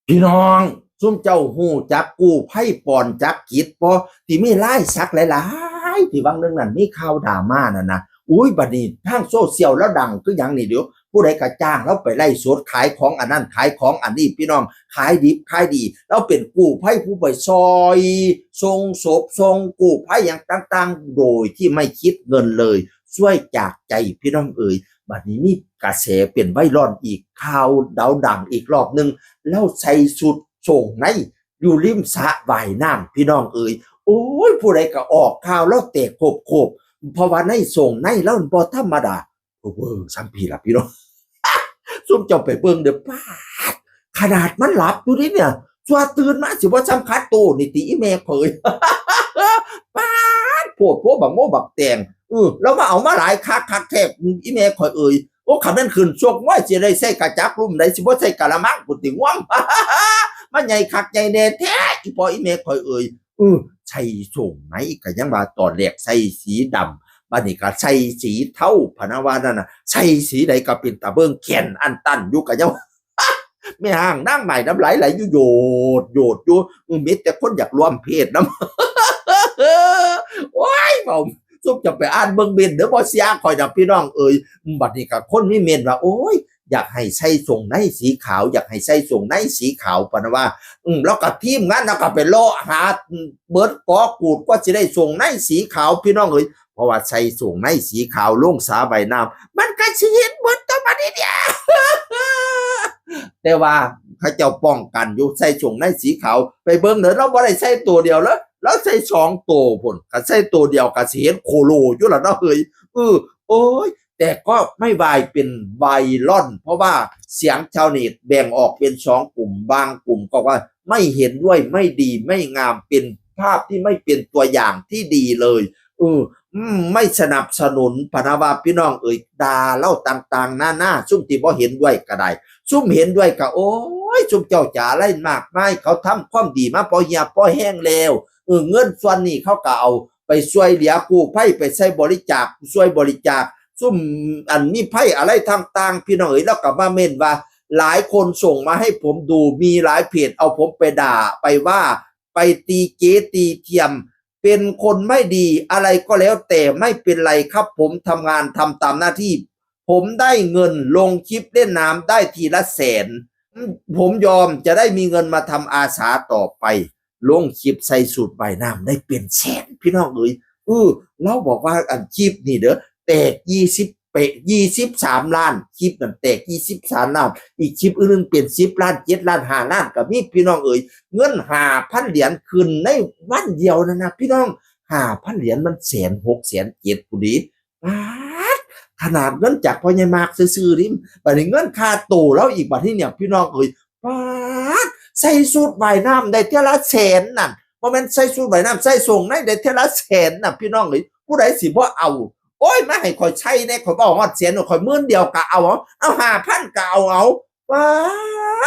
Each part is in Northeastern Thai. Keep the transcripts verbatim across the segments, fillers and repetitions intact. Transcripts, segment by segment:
พี่น้อง ซุมเจ้าฮู้จักกู้ภัยปอนจักกิจบ่ ที่มีลายสักหลายๆ ที่วังหนึ่งนั่นมีข่าวดราม่านั่นนะ อุ้ย บัดนี้ทางโซเชียลแล้วดังคือหยังนี่ เดี๋ยวผู้ใดก็จ้างแล้วไปไลฟ์สดขายของอันนั้นขายของอันนี้ พี่น้อง ขายดิบขายดี แล้วเป็นกู้ภัยผู้ไปซอยส่งศพส่งกู้ภัยอย่างต่างๆ โดยที่ไม่คิดเงินเลย ช่วยจากใจพี่น้องเอ๋ย บัดนี้มีกระแสเป็นไวรัลอีก ข่าวดาวดังอีกรอบหนึ่ง แล้วใส่สุดส่งในอยู่ริมสระว่ายน้ำพี่น้องเอ๋ย โอ้ย ผู้ใดก็ออกข่าวแล้วแตกโคบๆ เพราะว่าในส่งในแล้วมันบ่ธรรมดา เออ ซ้ำพี่ล่ะพี่น้อง ซุมเจ้าไปเบิ่งเด้อ ป๊าด ขนาดมันหลับอยู่นี่เนี่ย สัวตื่นมาสิบ่ซ้ำคัดโตนี่ติอีแม่ข่อย ป๊าด โพดโพบักโมบักแตง เออ แล้วมาเอามาหลายคักคักแท้ อีแม่ข่อยเอ๋ย โอ้ คันแม่นขึ้นชกมวยสิได้ใส่กระจักรุ่มใด สิบ่ใส่กะละมังกูติง่วง มันใหญ่คักใหญ่แน่แท้ อีพ่ออีแม่ข่อยเอ๋ย เออ ใส่ส่งในก็ยังว่าตอนแรกใส่สีดำ บัดนี้ก็ใส่สีเทา พะนะว่านั่นน่ะ ใส่สีใดก็เป็นตาเบิ่งแขนอันตันอยู่ก็ยัง แม่ห้างนางใหม่น้ำไหลไหลอยู่โยดโยดอยู่ อือ มีแต่คนอยากร่วมเพศนำ โอ้ย เว้า ซุมจะไปอ่านเบิ่งเม้นต์เด้อ บ่เสียข่อยดอกพี่น้องเอ๋ย บัดนี้ก็คนมีเม้นต์ว่า โอ้ย อยากให้ใส่ส่งในสีขาว อยากให้ใส่ส่งในสีขาว ปะนะว่า อืม แล้วก็ทีมงานแล้วก็ไปเลาะหา เบิดกอกูดกว่าสิได้ส่งในสีขาว พี่น้องเอ๋ย เพราะว่าใส่ส่งในสีขาวลงสระว่ายน้ำ มันก็สิเห็นเบิดตัวบัดนี้เนี่ย แต่ว่าเขาเจ้าป้องกันอยู่ ใส่ส่งในสีขาว ไปเบิ่งเด้อ เราบ่ได้ใส่ตัวเดียวแล้ว เราใส่สองตัวพุ้น คันใส่ตัวเดียวก็สิเห็นโคโลอยู่ล่ะเนาะเฮ้ย เออ โอ้ย แต่ก็ไม่วายเป็นไวรัล เพราะว่าเสียงชาวเน็ตแบ่งออกเป็นสองกลุ่ม บางกลุ่มก็ว่าไม่เห็นด้วย ไม่ดี ไม่งาม เป็นภาพที่ไม่เป็นตัวอย่างที่ดีเลย เออ อืม ไม่สนับสนุน พะนะว่าพี่น้องเอ๋ย ด่าเล่าต่างๆ นานา ซุมที่บ่เห็นด้วยก็ได้ ซุมเห็นด้วยก็ โอ้ย ซุมเจ้าจ๋าอะไรมากมาย เขาทำความดีมาพอเหี่ยพอแห้งแล้ว เออ เงินส่วนนี้เขาก็เอาไปช่วยเหลือกู้ภัย ไปใส่บริจาค ช่วยบริจาค ซุมอันมีภัยอะไรต่างๆ พี่น้องเอ๋ย แล้วก็มาเม้นว่า หลายคนส่งมาให้ผมดู มีหลายเพจเอาผมไปด่า ไปว่า ไปตีเก๋ตีเทียม เป็นคนไม่ดี อะไรก็แล้วแต่ไม่เป็นไรครับ ผมทำงานทำตามหน้าที่ ผมได้เงินลงคลิปเล่นน้ำได้ทีละแสน ผมยอมจะได้มีเงินมาทำอาสาต่อไป ลงคลิปใส่สูทว่ายน้ำได้เป็นแสน พี่น้องเอ๋ย เออ เราบอกว่าอันคลิปนี่เด้อ แตกยี่สิบเปะ ยี่สิบสามล้าน คลิปนั่นแตกยี่สิบสามล้าน อีกคลิปอื่นเป็นสิบล้าน เจ็ดล้าน ห้าล้านก็มี พี่น้องเอ๋ย เงินห้าพันเหรียญขึ้นในวันเดียวนั่นนะ พี่น้อง ห้าพันเหรียญมันแสนหก แสนเจ็ดพุ้นดิ ป๊าด ขนาดเงินจากพ่อใหญ่มากซื่อๆนี่ บัดนี้เงินค่าโตแล้วอีก บัดนี้เนี่ย พี่น้องเอ๋ย ป๊าด ใส่สูทว่ายน้ำได้เทื่อละแสนนั่น บ่แม่นใส่สูทว่ายน้ำ ใส่ส่งในได้เทื่อละแสนน่ะ พี่น้องเอ๋ย ผู้ใดสิบ่เอา โอ้ย มาให้ข่อยใส่แหน่ ข่อยบ่ฮอดแสน ข่อยหมื่นเดียวก็เอา เอา เอาห้าพันก็เอา เอา ป๊า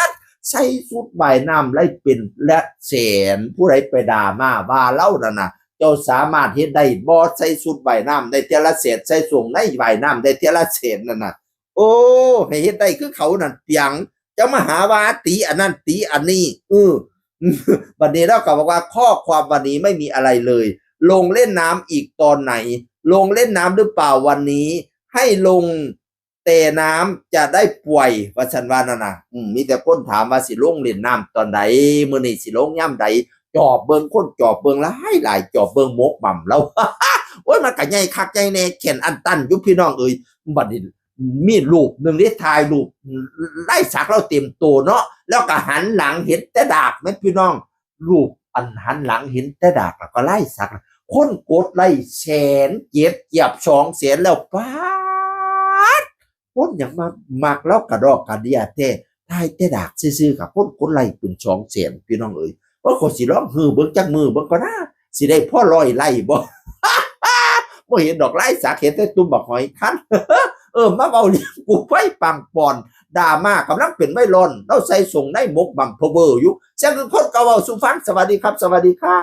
ด ใส่สูทว่ายน้ำได้เป็นละแสน ผู้ใดไปด่ามาว่าเล่านั่นน่ะ เจ้าสามารถเฮ็ดได้บ่ ใส่สูทว่ายน้ำได้เทื่อละแสน ใส่ส่งในว่ายน้ำได้เทื่อละแสนนั่นน่ะ โอ้ ให้เฮ็ดได้คือเขานั่นเปียง จะมาหาว่าตีอันนั้นตีอันนี้ เออ บัดนี้เราก็บอกว่าข้อความวันนี้ไม่มีอะไรเลย ลงเล่นน้ำอีกตอนไหน ลงเล่นน้ำหรือเปล่าวันนี้ ให้ลงแต่น้ำจะได้ป่วย ว่าซั่นว่านั่นน่ะ อืม มีแต่คนถามว่าสิลงเล่นน้ำตอนใด มื้อนี้สิลงยามใด จอบเบิ่ง คนจอบเบิ่งหลายหลาย จอบเบิ่งหมกหม่ำแล้ว โอ้ย มันก็ใหญ่คักใหญ่แน่ แขนอันตันอยู่ พี่น้องเอ๋ย บัดนี้ มีรูปหนึ่งที่ถ่ายรูปไล่สักเราเต็มตัวเนาะ แล้วก็หันหลังเห็นแต่ดากแม่นพี่น้อง รูปอันหันหลังเห็นแต่ดากแล้วก็ไล่สัก คนกดไลค์แสนเจ็ด เกือบสองแสนแล้ว ป๊าด คนอยากมามักแล้วกระดอกกระเดียแท้ ถ่ายแต่ดากซื่อๆกับคนกดไลค์เป็นสองแสน พี่น้องเอ๋ย ว่าคนสิลองหื้อเบิ่งจักมือเบิ่งก็นะ สิได้พอร้อยไลค์บ่ บ่เห็นดอกไล่สัก เห็นแต่ตุ่มบักหอยคัน เออ มาเว้าเรื่องกู้ภัยปังปอน ดราม่ากำลังเป็นไวรัล เราใส่ส่งในหมกบั่มเพอเวอร์อยู่ เสียงคือคนเก่าเว้าสู่ฟัง สวัสดีครับ สวัสดีครับ